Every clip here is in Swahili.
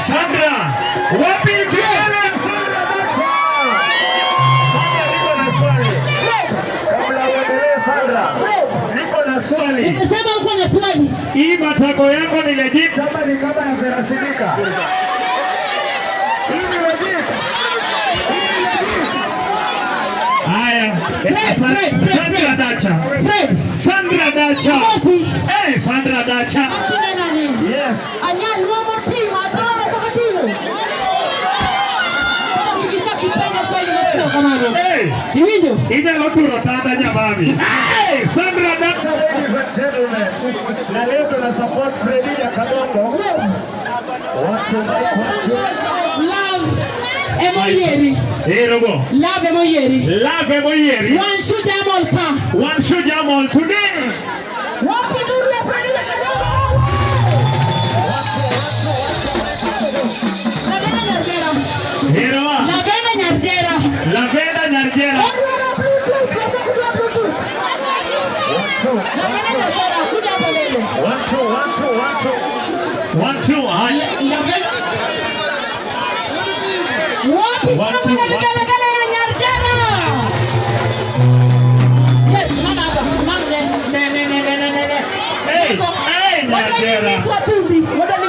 Sandra, wapi kelele Sandra Dacha? Sandra, niko na swali. Kabla uendelee Sandra, niko na swali. Nimesema uko na swali. Hii matako yako ni legit ama ni kama ya Vera Sidika? Hii ni legit. Hii ni legit. Haya, Fred, Fred, Fred, Sandra Dacha. Fred. Sandra Dacha. Bosi. Hey, Sandra Dacha. Akina nani? Yes. Anyal motimo adoro takatifu. Kipenda swali motimo kamano. Hey. Iwinjo? Inyalo turo tanda nyamami. Hey, Sandra Dacha, ladies and gentlemen. Na leo tuna support Freddy Jakadongo. Yes. One, two, one, two. Of love emoyieri. Erogo. Love emoyieri. Love emoyieri. Wan shujaa mol ka. Wan shujaa mol today. Wapi nduru ya Freddy Jakadongo? Lavenda Nyarjera. Eroa. Lavenda Nyarjera. Lavenda Nyarjera. Odwaro Bluetooth, wase kudwa Bluetooth. Lavenda Nyarjera, kuja hapo mbele. One, two, one, two, one, two. One, two, haya. Lavenda. Wapi One, shangwe two, na one. vigelegele ya Nyarjera? Yes, simama hapa. Simama ne ne ne ne ne ne ne. Hey, hey, Nyarjera. Watumbi, watumbi.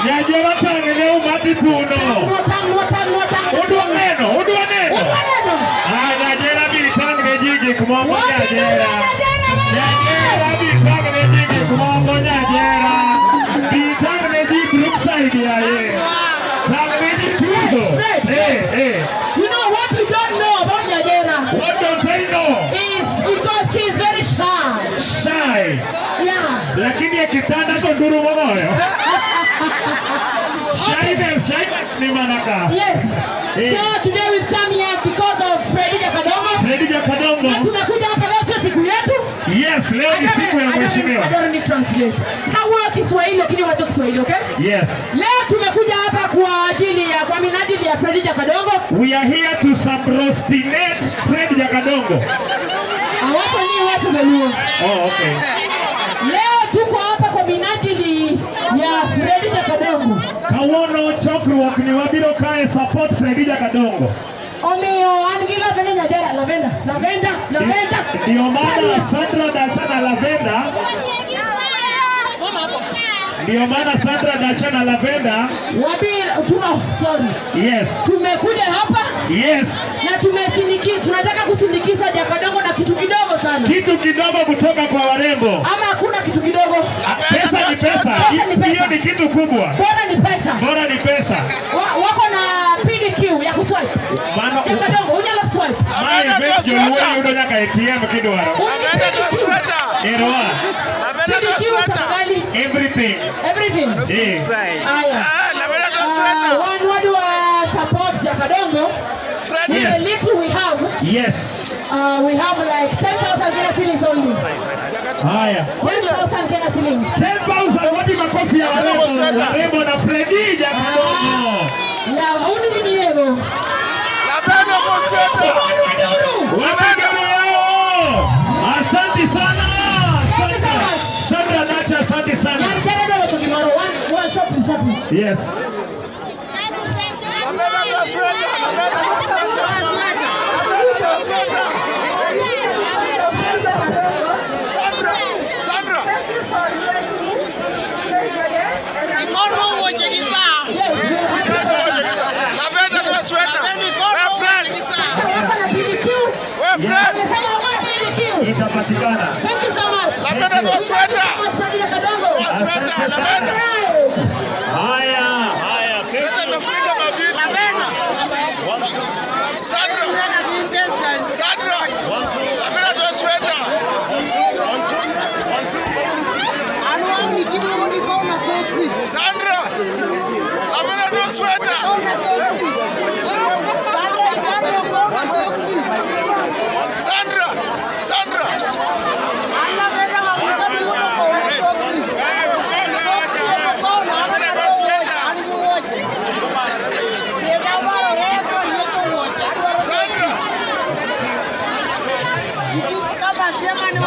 Nyarjera tang' ne umati tuno. Watang, watang, watang. Udwa neno, udwa neno. Udwa neno. Ah, Nyarjera bi tang' ne ji gik moko Wapi nduru ya Nyarjera. Nyarjera? Nyarjera bi tang' ne ji gik moko Nyarjera. Bi tang' ne ji Brookside yaye. Tang' ne ji Tuzo. Fred, Eh, eh. You know what you don't know about Nyarjera What don't I know? is because she is very shy. Shy. Yeah. Lakini e kitanda to nduru mogoyo. Shyness, shyness ni mana ka. Yes. Eh. So today we've come here because of Freddy Jakadongo. Freddy Na Jakadongo. tumekuja hapa leo sio siku yetu. Yes, leo ni siku ya I mheshimiwa. don't need translate. Kawuoyo Kiswahili lakini wacho Kiswahili, okay? Yes. Leo tumekuja hapa kwa ajili ya kwa minajili ya Freddy Jakadongo. We are here to subrostinate Fred Jakadongo. Awacho ni wacho Dholuo. Oh, okay. Leo tuko hapa kwa minajili ya Freddy Jakadongo. Kawuono chokruok ni wabiro kae support Freddy Jakadongo. Omiyo an gi Lavenda Nyajera, Lavenda, Lavenda, Lavenda. Ndio maana Sandra Dacha na Lavenda, ndio maana Sandra Dacha na Lavenda, Wabiro, tuna sorry. Yes. Tumekuja hapa Yes. na tunataka kusindikiza Jakadongo na kitu kidogo sana. Kitu kidogo kutoka kwa warembo. Ama hakuna kitu kidogo? Ah, pesa ni pesa. Pesa ni pesa. Hiyo ni kitu kubwa. Bora ni pesa. Bora ni pesa. Wako na PDQ ya kuswipe. Mano Jakadongo, unyalo swipe. mae bet joluo yudo nyaka ATM kidwaro. Lavenda Eroa. PDQ tafadhali. Everything. Everything. Eh. Haya. One word wa support Jakadongo. With Yes. the little we have, Yes. we have like 10,000 Kenya shillings only. Haya. 10,000 Kenya shillings. 10,000, wapi makofi ya warembo? Warembo na Freddy Jakadongo. Na huyu ni Diego. Wapi nduru yao? Asante sana. Thank you so much. Sandra Dacha, asante sana. Nyarjera dolo to gimoro. One, one short, short. Yes. Yes, we are happy. Wako na PDQ. Wamesema wako na PDQ. Itapatikana. Thank you so much. Thank you so much, Freddy Jakadongo. Asante sana. Hey. Haya, haya. Sandra! Lavenda no sweater! Sandra! Sandra! Chairman.